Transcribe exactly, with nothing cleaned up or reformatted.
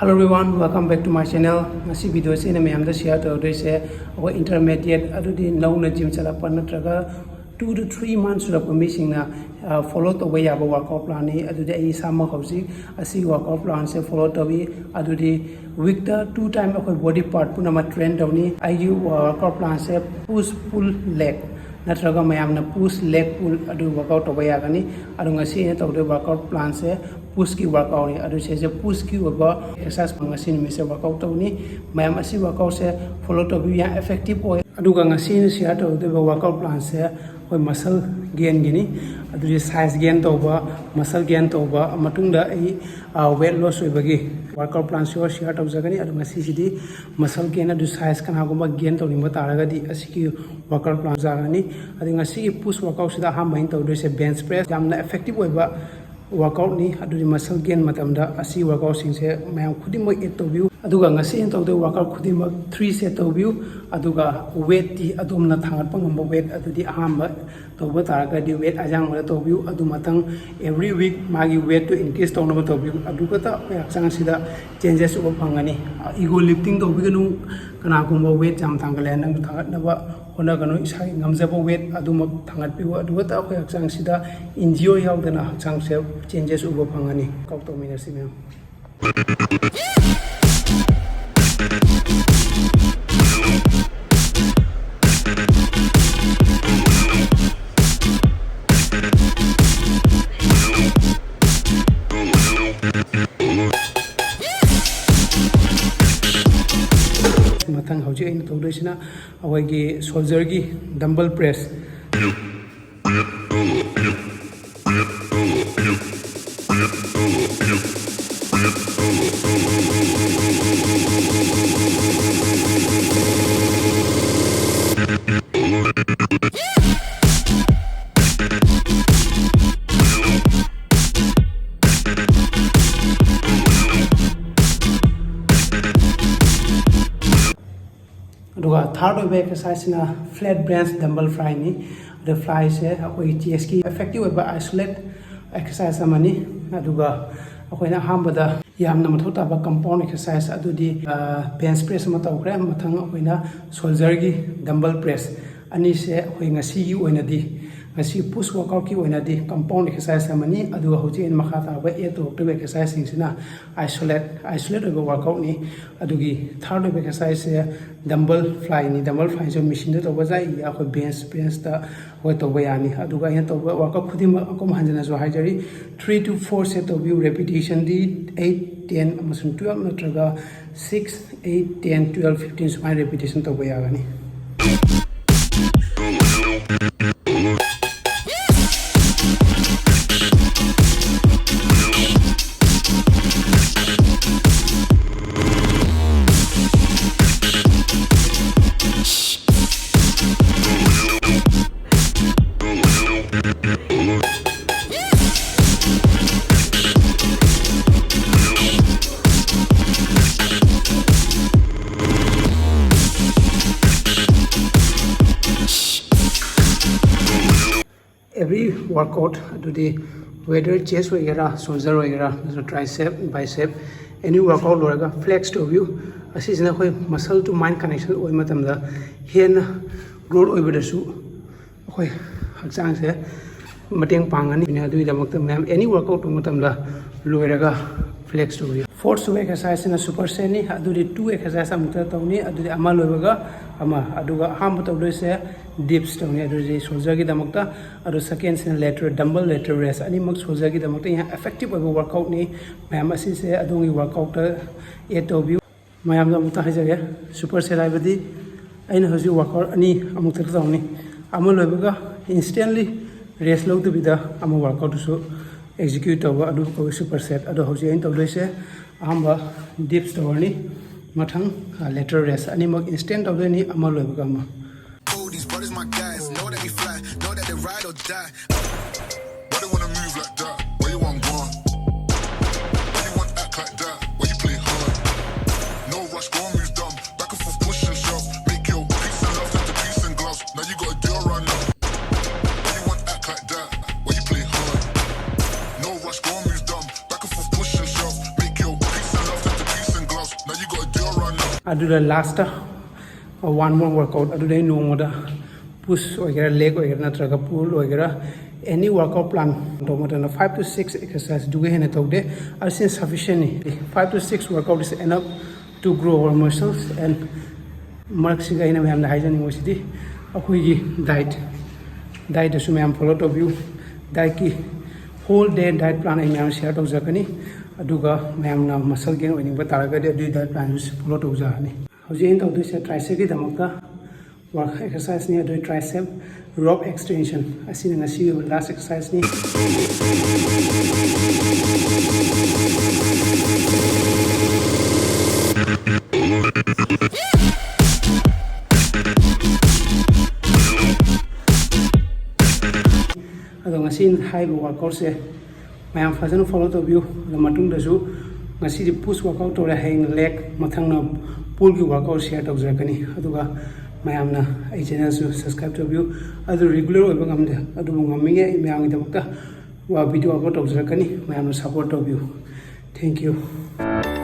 Hello everyone, welcome back to my channel. ꯉꯁꯤ video ꯑꯁꯤ ꯑꯩꯅ ꯃꯌꯥꯝꯗ share ꯇꯧꯗꯣꯏꯁꯦ ꯑꯩꯈꯣꯏ intermediate ꯑꯗꯨꯗꯤ ꯅꯧꯅ gym ꯆꯠꯂꯛꯄ ꯅꯠꯇ꯭ꯔꯒ two to three months ꯁꯨꯔꯛꯄ ꯃꯤꯁꯤꯡꯅ follow ꯇꯧꯕ ꯌꯥꯕ workout plan ꯅꯤ꯫ ꯑꯗꯨꯗꯤ ꯑꯩ ꯏꯁꯥꯃꯛ ꯍꯧꯖꯤꯛ ꯑꯁꯤ workout plan ꯁꯦ follow ꯇꯧꯏ꯫ ꯑꯗꯨꯗꯤ week ꯇ two time ꯑꯩꯈꯣꯏ body part ꯄꯨꯝꯅꯃꯛ train ꯇꯧꯅꯤ꯫ ꯑꯩꯒꯤ workout plan ꯁꯦ push pull leg ꯅꯠꯇ꯭ꯔꯒ ꯃꯌꯥꯝꯅ push leg pull ꯑꯗꯨ workout ꯇꯧꯕ ꯌꯥꯒꯅꯤ꯫ ꯑꯗꯣ ꯉꯁꯤ ꯑꯩꯅ ꯇꯧꯗꯣꯏ workout plan ꯁꯦ push ꯀꯤ workout ꯅꯤ꯫ ꯑꯗꯨ ꯁꯤꯁꯦ push ꯀꯤ ꯑꯣꯏꯕ exercise ꯉꯁꯤ ꯅꯨꯃꯤꯠꯁꯦ workout ꯇꯧꯅꯤ꯫ ꯃꯌꯥꯝ ꯑꯁꯤ workout ꯁꯦ follow ꯇꯧꯕꯤꯌꯨ, ꯌꯥꯝ effective ꯑꯣꯏ꯫ ꯑꯗꯨꯒ ꯉꯁꯤ ꯑꯩꯅ share ꯇꯧꯗꯣꯏꯕ workout plan ꯁꯦ ꯑꯩꯈꯣꯏ muscle gain ꯒꯤꯅꯤ꯫ ꯑꯗꯨꯗꯤ size gain ꯇꯧꯕ, muscle gain ꯇꯧꯕ ꯃꯇꯨꯡꯗ ꯑꯩ weight loss ꯑꯣꯏꯕꯒꯤ workout plan ꯁꯨ share ꯇꯧꯖꯒꯅꯤ꯫ ꯑꯗꯨ ꯉꯁꯤꯁꯤꯗꯤ muscle gain ꯑꯗꯨ size ꯀꯅꯥꯒꯨꯝꯕ gain ꯇꯧꯅꯤꯡꯕ ꯇꯥꯔꯒꯗꯤ ꯑꯁꯤꯒꯤ workout plan ꯌꯥꯒꯅꯤ꯫ ꯑꯗꯨ ꯉꯁꯤꯒꯤ push workout ꯁꯤꯗ ꯑꯍꯥꯟꯕ ꯑꯩꯅ ꯇꯧꯗꯣꯏꯁꯦ bench press, ꯌꯥꯝꯅ effective ꯑꯣꯏꯕ workout ꯅꯤ꯫ ꯑꯗꯨꯗꯤ muscle gain ꯃꯇꯝꯗ ꯑꯁꯤ workout ꯁꯤꯡꯁꯦ ꯃꯌꯥꯝ ꯈꯨꯗꯤꯡꯃꯛ add ꯇꯧꯕꯤꯌꯨ꯫ ꯑꯗꯨꯒ ꯉꯁꯤ ꯑꯩꯅ ꯇꯧꯗꯣꯏ workout ꯈꯨꯗꯤꯡꯃꯛ three set ꯇꯧꯕꯤꯌꯨ꯫ ꯑꯗꯨꯒ weight ꯇꯤ ꯑꯗꯣꯝꯅ ꯊꯥꯡꯒꯠꯄ ꯉꯝꯕ weight ꯑꯗꯨꯗꯤ ꯑꯍꯥꯟꯕ ꯇꯧꯕ ꯇꯥꯔꯒꯗꯤ weight ꯑꯌꯥꯡꯕꯗ ꯇꯧꯕꯤꯌꯨ꯫ ꯑꯗꯨ ꯃꯊꯪ every week ꯃꯥꯒꯤ weight ꯇꯨ increase ꯇꯧꯅꯕ ꯇꯧꯕꯤꯌꯨ꯫ ꯑꯗꯨ ꯈꯛꯇ ꯑꯩꯈꯣꯏ ꯍꯛꯆꯥꯡꯁꯤꯗ changes ꯎꯕ ꯐꯪꯒꯅꯤ꯫ Ego lifting ꯇꯧꯕꯤꯒꯅꯨ꯫ ꯀꯅꯥꯒꯨꯝꯕ weight ꯌꯥꯝ ꯊꯥꯡꯒꯠꯂꯦ, ꯅꯪ ꯊꯥꯡꯒꯠꯅꯕ ꯍꯣꯠꯅꯒꯅꯨ꯫ ꯏꯁꯥꯒꯤ ꯉꯝꯖꯕ weight ꯑꯗꯨꯃꯛ ꯊꯥꯡꯒꯠꯄꯤꯌꯨ꯫ ꯑꯗꯨ ꯈꯛꯇ ꯑꯩꯈꯣꯏ ꯍꯛꯆꯥꯡꯁꯤꯗ injury ꯌꯥꯎꯗꯅ ꯍꯛꯆꯥꯡꯁꯦ changes ꯎꯕ ꯐꯪꯒꯅꯤ꯫ Workout ꯇꯧꯃꯤꯟꯅꯁꯤ ꯃꯌꯥꯝ꯫ ꯃꯊꯪ ꯍꯧꯖꯤꯛ ꯑꯩꯅ ꯇꯧꯗꯣꯏꯁꯤꯅ ꯑꯩꯈꯣꯏꯒꯤ shoulder ꯒꯤ dumbbell press꯫ ꯑꯗꯨꯒ third ꯑꯣꯏꯕ exercise ꯁꯤꯅ flat bench dumbbell fly ꯅꯤ꯫ ꯑꯗ fly ꯁꯦ ꯑꯩꯈꯣꯏꯒꯤ chest ꯀꯤ effective ꯑꯣꯏꯕ isolate exercise ꯑꯃꯅꯤ꯫ ꯑꯗꯨꯒ ꯑꯩꯈꯣꯏꯅ ꯑꯍꯥꯟꯕꯗ ꯌꯥꯝꯅ ꯃꯊꯧ ꯇꯥꯕ compound exercise ꯑꯗꯨꯗꯤ bench press ꯑꯃ ꯇꯧꯈ꯭ꯔꯦ꯫ ꯃꯊꯪ ꯑꯩꯈꯣꯏꯅ shoulderꯒꯤ dumbbell press꯫ ꯑꯅꯤꯁꯦ ꯑꯩꯈꯣꯏ ꯉꯁꯤꯒꯤ ꯑꯣꯏꯅꯗꯤ, ꯉꯁꯤ push workoutꯀꯤ ꯑꯣꯏꯅꯗꯤ compound exercise ꯑꯃꯅꯤ꯫ ꯑꯗꯨꯒ ꯍꯧꯖꯤꯛ ꯑꯩꯅ ꯃꯈꯥ ꯇꯥꯕ add ꯇꯧꯔꯛꯇꯣꯏꯕ exerciseꯁꯤꯡꯁꯤꯅ isolate, isolate ꯑꯣꯏꯕ workoutꯅꯤ꯫ ꯑꯗꯨꯒꯤ third ꯑꯣꯏꯕ exerciseꯁꯦ dumbbell flyꯅꯤ꯫ Dumbbell flyꯁꯨ machineꯗ ꯇꯧꯕ ꯌꯥꯏ, ꯑꯩꯈꯣꯏ bench pressꯇ ꯑꯩꯈꯣꯏ ꯇꯧꯕ ꯌꯥꯅꯤ꯫ ꯑꯗꯨꯒ ꯑꯩꯅ ꯇꯧꯕ workout ꯈꯨꯗꯤꯡꯃꯛ ꯑꯃꯨꯛ ꯍꯟꯖꯤꯟꯅꯁꯨ ꯍꯥꯏꯖꯔꯤ, three to four set ꯇꯧꯕꯤꯌꯨ꯫ Repetitionꯗꯤ eight, ten ꯑꯃꯁꯨꯡ twelve ꯅꯠꯇ꯭ꯔꯒ six, eight, ten, twelve, fifteen ꯁꯨꯃꯥꯏꯅ repetition ꯇꯧꯕ ꯌꯥꯒꯅꯤ꯫ Every workout ꯑꯗꯨꯗꯤ whether chest ꯑꯣꯏꯒꯦꯔꯥ, shoulder ꯑꯣꯏꯒꯦꯔꯥ, ꯅꯠꯇ꯭ꯔꯒ tricep, bicep, any workout ꯂꯣꯏꯔꯒ flex ꯇꯧꯕꯤꯌꯨ꯫ ꯑꯁꯤꯁꯤꯅ ꯑꯩꯈꯣꯏ muscle to mind connection ꯑꯣꯏꯕ ꯃꯇꯝꯗ ꯍꯦꯟꯅ growth ꯑꯣꯏꯕꯗꯁꯨ ꯑꯩꯈꯣꯏ ꯍꯛꯆꯥꯡꯁꯦ ꯃꯇꯦꯡ ꯄꯥꯡꯒꯅꯤ꯫ ꯑꯗꯨꯒꯤꯗꯃꯛꯇ ꯃꯌꯥꯝ any workout ꯇꯧꯕ ꯃꯇꯝꯗ ꯂꯣꯏꯔꯒ flex ꯇꯧꯕꯤꯌꯨ꯫ Fourth ꯁꯨꯕ exerciseꯁꯤꯅ supersetꯅꯤ꯫ ꯑꯗꯨꯗꯤ two exercise ꯑꯃꯨꯛꯇ ꯇꯧꯅꯤ꯫ ꯑꯗꯨꯗꯤ ꯑꯃ ꯂꯣꯏꯕꯒ ꯑꯃ꯫ ꯑꯗꯨꯒ ꯑꯍꯥꯟꯕ ꯇꯧꯗꯣꯏꯁꯦ dips ꯇꯧꯅꯤ꯫ ꯑꯗꯨꯗꯤ shoulderꯒꯤꯗꯃꯛꯇ꯫ ꯑꯗꯨ secondꯁꯤꯅ lateral, dumbbell lateral raise꯫ ꯑꯅꯤꯃꯛ shoulderꯒꯤꯗꯃꯛꯇ ꯌꯥꯝ effective ꯑꯣꯏꯕ workoutꯅꯤ꯫ ꯃꯌꯥꯝ ꯑꯁꯤꯁꯦ ꯑꯗꯣꯝꯒꯤ workoutꯇ add ꯇꯧꯕꯤꯌꯨ꯫ ꯃꯌꯥꯝꯗ ꯑꯃꯨꯛꯇ ꯍꯥꯏꯖꯒꯦ, superset ꯍꯥꯏꯕꯗꯤ ꯑꯩꯅ ꯍꯧꯖꯤꯛ workout ꯑꯅꯤ ꯑꯃꯨꯛꯇ ꯇꯧꯅꯤ꯫ ꯑꯃ ꯂꯣꯏꯕꯒ instantly rest ꯂꯧꯗꯕꯤꯗ ꯑꯃ workoutꯇꯨꯁꯨ execute ꯇꯧꯕ, ꯑꯗꯨ ꯀꯧꯏ superset꯫ ꯑꯗꯣ ꯍꯧꯖꯤꯛ ꯑꯩꯅ ꯇꯧꯗꯣꯏꯁꯦ, ꯑꯍꯥꯟꯕ dips ꯇꯧꯔꯅꯤ, ꯃꯊꯪ lateral raise꯫ ꯑꯅꯤꯃꯛ instant ꯇꯧꯗꯣꯏꯅꯤ, ꯑꯃ ꯂꯣꯏꯕꯒ ꯑꯃ꯫ Oh, these brothers my guys, know that we fly, know that they ride or die. Why they wanna move like that? Why you want one? Why you want act like that? Why you play hard? No rush, go and move dumb. Back and forth, push and shove. Make your peace and love turn to peace and gloves. Now you gotta do a run up. Why you want act like that? Why you play hard? No rush, go and move dumb. Back and forth, push ꯑꯗꯨꯗ last one more workout ꯑꯗꯨꯗꯩ ꯅꯣꯡꯃꯗ push ꯑꯣꯏꯒꯦꯔꯥ, leg ꯑꯣꯏꯒꯦꯔꯥ, ꯅꯠꯇ꯭ꯔꯒ pool ꯑꯣꯏꯒꯦꯔꯥ, ꯑꯦꯅꯤ workout plan ꯇꯧꯕ ꯃꯇꯝꯗ five two six ꯑꯦꯛꯁꯔꯁꯥꯏꯁꯇꯨꯒ ꯍꯦꯟꯅ ꯇꯧꯗꯦ꯫ ꯑꯁꯤꯅ ꯁꯐꯤꯁꯤꯌꯦꯟꯅꯤ꯫ Five to six workout is enough to grow our muscles and ꯃꯔꯛꯁꯤꯗ ꯑꯩꯅ ꯃꯌꯥꯝꯗ ꯍꯥꯏꯖꯅꯤꯡꯕꯁꯤꯗꯤ ꯑꯩꯈꯣꯏꯒꯤ ꯗꯥꯏꯠ, ꯗꯥꯏꯠꯇꯁꯨ ꯃꯌꯥꯝ ꯐꯣꯂꯣ ꯇꯧꯕꯤꯌꯨ꯫ ꯗꯥꯏꯠꯀꯤ ꯍꯣꯜ ꯗꯦ ꯗꯥꯏꯠ ꯄ꯭ꯂꯥꯟ ꯑꯩ ꯃꯌꯥꯝ ꯁꯤꯌꯔ ꯇꯧꯖꯔꯛꯀꯅꯤ꯫ ꯑꯗꯨꯒ ꯃꯌꯥꯝꯅ ꯃꯁꯜ ꯒꯦꯟ ꯑꯣꯏꯅꯤꯡꯕ ꯇꯥꯔꯒꯗꯤ ꯑꯗꯨꯒꯤ ꯗꯥꯏꯠ ꯄ꯭ꯂꯥꯟꯁꯨ ꯐꯣꯂꯣ ꯇꯧꯖꯔꯛꯑꯅꯤ꯫ ꯍꯧꯖꯤꯛ ꯑꯩꯅ ꯇꯧꯗꯣꯏꯁꯦ ꯇ꯭ꯔꯥꯏꯁꯦꯞꯀꯤꯗꯃꯛꯇ ꯋꯥꯔꯛ ꯑꯦꯛꯁꯔꯁꯥꯏꯁꯅꯤ꯫ ꯑꯗꯨꯒꯤ ꯇ꯭ꯔꯥꯏꯁꯦꯞ ꯔꯣꯞ ꯑꯦꯛꯁꯇꯦꯟꯁꯟ ꯑꯁꯤꯅ ꯉꯁꯤꯒꯤ ꯑꯣꯏꯕ ꯂꯥꯁ ꯑꯦꯛꯁꯔꯁꯥꯏꯁꯅꯤ꯫ ꯑꯗꯣ ꯉꯁꯤ ꯍꯥꯏꯔꯤꯕ ꯋꯥꯔꯛꯑꯥꯎꯠꯁꯦ ꯃꯌꯥꯝ ꯐꯖꯅ ꯐꯣꯂꯣ ꯇꯧꯕꯤꯌꯨ꯫ ꯑꯗꯣ ꯃꯇꯨꯡꯗꯁꯨ ꯉꯁꯤꯗꯤ ꯄꯨꯁ ꯋꯥꯔꯛꯑꯥꯎꯠ ꯇꯧꯔꯦ, ꯍꯌꯦꯡ ꯂꯦꯒ, ꯃꯊꯪꯅ ꯄꯨꯜꯒꯤ ꯋꯥꯔꯛꯑꯥꯎꯠ ꯁꯤꯌꯔ ꯇꯧꯖꯔꯛꯀꯅꯤ꯫ ꯑꯗꯨꯒ ꯃꯌꯥꯝꯅ ꯑꯩ ꯆꯦꯅꯦꯜꯁꯨ ꯁꯕꯁꯀ꯭ꯔꯥꯏꯕ ꯇꯧꯕꯤꯌꯨ꯫ ꯑꯗꯨ ꯔꯤꯒꯨꯂꯔ ꯑꯣꯏꯕ ꯉꯝꯗꯦ, ꯑꯗꯨꯕꯨ ꯉꯝꯃꯤꯉꯩ ꯑꯩ ꯃꯌꯥꯝꯒꯤꯗꯃꯛꯇ ꯚꯤꯗꯤꯑꯣ ꯑꯞꯂꯣꯗ ꯇꯧꯖꯔꯛꯀꯅꯤ꯫ ꯃꯌꯥꯝꯅ ꯁꯞꯄꯣꯔꯠ ꯇꯧꯕꯤꯌꯨ꯫ Thank you꯫